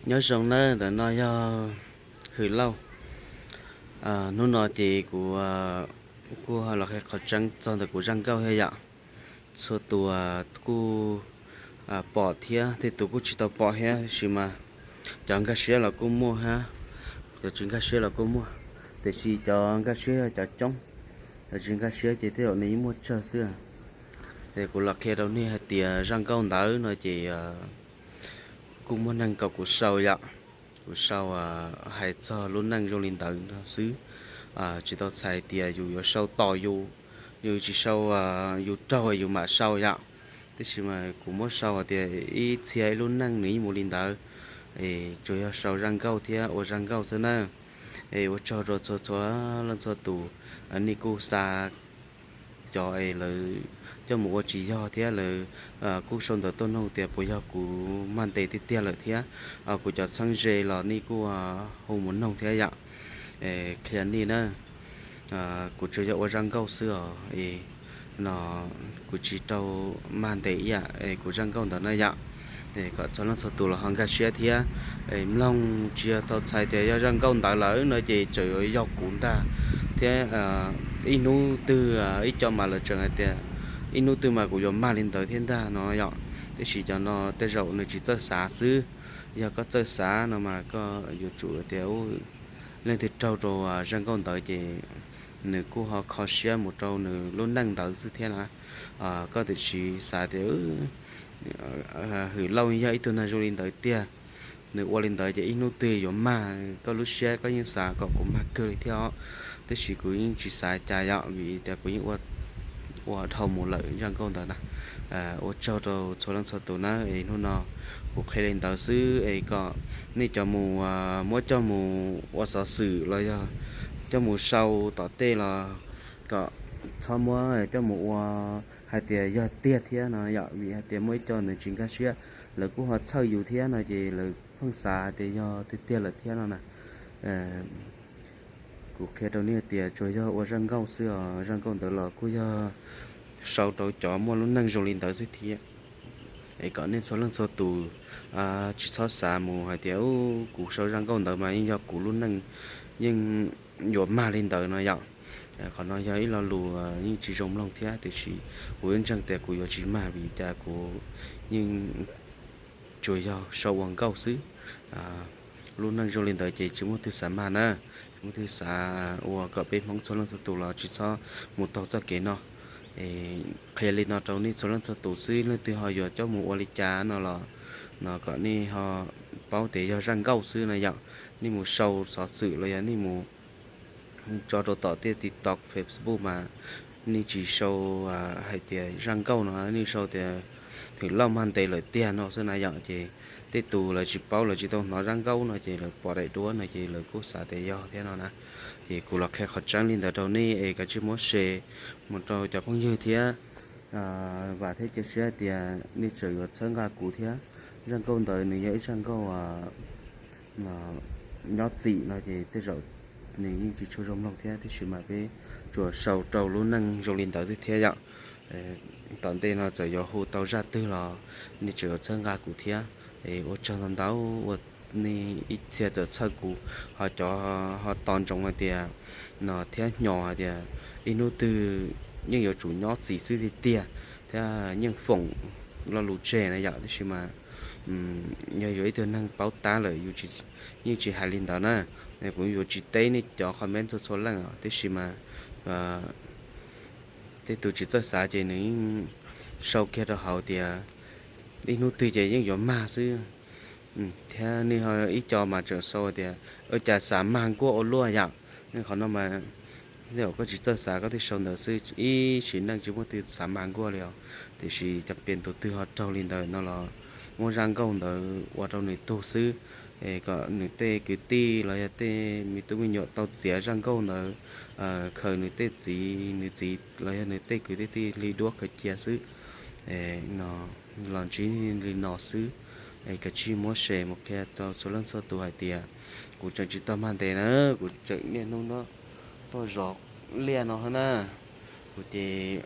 Nyob zoo nawb, ntawm no yog Hwm Lauj. Hnub no ces kuv kuj los qhia qhov tseeb txog ntawm kuv zaj nkauj thiab yom. Txhua tus kuj pom thiab tej tus kuj tsis tau pom thiab, tab sis mas cov nkag siab los kuj muaj thiab, cov tsis nkag siab los kuj muaj. Tiam sis cov nkag siab yog cov coob, cov tsis nkag siab ces tej zaum nws yeej muaj tsawg xwb. Es kuv los qhia rau nej hais tias zaj nkauj ntawd no ces kuj muaj neeg kom kuv sau yom. Kuv sau hais txog lub neej zoo li ntawd no xwb, tsis tau txhais tias yus yuav sau tos yus, yus tsis sau, yus raug yus mam sau yom. Tab sis mas kuv muab sau hais tias ib txhia ib lub neej nws yeej mus li ntawd, es tsuas yog sau zaj nkauj thiab ua zaj nkauj xwb na. Es ua tsaug rau txhua txhua leej txhua tus, nej kuj xa cov es lawv coj mus ua tsis yog thiab lawv kuj sau ntawv tuaj nug tias puas yog kuv mag ntes tiag tiag lawm thiab kuv cov txheeb ze los nej kuj hu mus noog thiab yom. Qhia nej na, kuv tsuas yog ua zaj nkauj xwb os, no kuv tsis tau mag ntes ib yam kuv zaj nkauj ntawd na yom. Kom txhua leej txhua tus los ho nkag siab thiab, mloog tsis yog tau txhais tias yog zaj nkauj ntawd lawm no ces tseem yuav yog kuv ntag thiab. Ib hnub twg ib co mas lawv tseem hais tias ib hnub twg mas kuv yuav mag li ntawd thiab ntag no yom. Tab sis cov no tej zaum nws tsis txawj xav xwb. Yog koj txawj xav no mas koj yuav tsum tias leej twg raug rau zaj nkauj ntawd ces nws kuj ho kho siab mus rau nws lub neej ntawd xwb thiab na. Koj tiam sis xav tias Hwm Lauj yog ib tug neeg zoo li ntawd tiag, nws ua li ntawd ces ib hnub twg yuav mag, koj lub siab koj yeej xav kom kuv mag kawg li thiab os. Tab sis kuv yeej tsis xav cas yom, vim tias kuv yeej ua dhau mus lawm zaj nkauj ntawd na. Ua tsaug rau txhua leej txhua tus na, es hnub no kuv qhia li ntawd xwb es kom nej cov mus muab coj mus ua xov xwm los yog coj mus sau tom tej los kom txhob muab coj mus ua hais tias yog tiag thiab no yom, vim hais tias muaj ib co nws tsis nkag siab, lawv kuj ho txhawj yus thiab no ces lawv pheej xav hais tias yog tiag tiag lawm thiab no na. Kuv qhia rau nej tias tsuas yog ua zaj nkauj xwb os, zaj nkauj ntawd los kuj yog sau rau cov muaj lub neej zoo li ntawd xwb thiab. Es kom nej txhua leej txhua tus tsis txhob xav mus hais tias kuv sau zaj nkauj ntawd mas yeej yog kuv lub neej yeej yuav mag li ntawd no yom. Qhov no yog ib lo lus yeej tsis zoo mloog thiab, tiam sis kuv yeej ntseeg tias kuv yuav tsis mag vim cas kuv yeej tsuas yog sau ua nkauj xwb. Lub neej zoo li ntawd ces tsis muaj twg xav mag na, tsis muaj twg xav ua kom peb Hmoob txhua leej txhua tus los tsis txhob mus taug txoj kev no. Qhia li no rau nej txhua leej txhua tus xwb, leej twg ho yuav coj mus ua li cas no los no kom nej ho paub tias yog zaj nkauj xwb no yom. Nej mus sau xov xwm los yog nej mus tso rau tom tej TikTok, Facebook mas nej tsis sau hais tias zaj nkauj no, nej sau tias Hwm Lauj mag ntes lawm tiag no xwb na yom. Ces tej tus lawv tsis paub, lawv tsis tau hnov zaj nkauj no ces lawv pom daim duab no ces lawv kuj xav tias yog thiab no na. Ces kuv los qhia qhov tseeb li ntawd rau nej es kav tsij muab share mus rau cov phooj ywg thiab. Vam thiab cia siab tias nej tseem yuav txhawb nqa kuv thiab. Zaj nkauj ntawd nws yog ib zaj nkauj nyob txim no ces tej zaum nws yeej tsis tshua zoo mloog thiab, tiam sis mas peb tsuas sau rau lub neej zoo li ntawd xwb thiab yom. Tom ntej no txawm yuav hu tau zaj twg los nej tseem yuav txhawb nqa kuv thiab. Ua tsaug ntau ntau uas nej ib txhia txawm txhawj kuv, ho cov ho tos ntsoov hais tias no thiab hnyos hais tias ib hnub twg yeej yuav tsum nyob txim xwb tiag tiag thiab yeej foom lo lus tseg na yom. Tiam sis mas yog yuav ib tug neeg paub tab lawm yeej tsis hais li ntawd na. Kuv yuav tsis teb nej cov comment txhua txhua leej os, tiam sis mas tej tus tsis txawj xav ces nws yeej sau kiag rau hauv tias ib hnub twg ces yeej yuav mag xwb. Thiab nws ho ib co mas tseem sau tias ua cas xav mag nkuaj ua luaj yom. Qhov no mas tej zaum koj tsis txawj xav koj thiaj sau ntawd xwb, ib sim neej tsis muaj twg xav mag nkuaj li os. Tiam sis cas pias tus twg ho raug li ntawd no los muab zaj nkauj ntawd ua rau nws tug xwb, kom nws tej kwv tij los yog tej me tub me nyuam tau txiav zaj nkauj ntawd, khaws nws tej txiv, nws txiv los yog nws tej kwv tij tij li duab khaws cia xwb. No los ntsib li no xwb. Kav tsij muab share mus qhia rau txhua leej txhua tus hais tias kuv tseem tsis tau mag ntes na, kuv tseem niaj hnub no tuaj zov liaj no thiab na. Kuv ces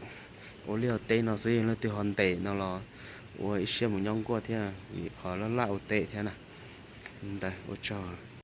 ua liaj ua teb no xwb, leej twg ho ntes no los ua ib siab mus nyob nkuaj thiab vim qhov laj laj ua teb thiab na. Ntawd ua tsaug.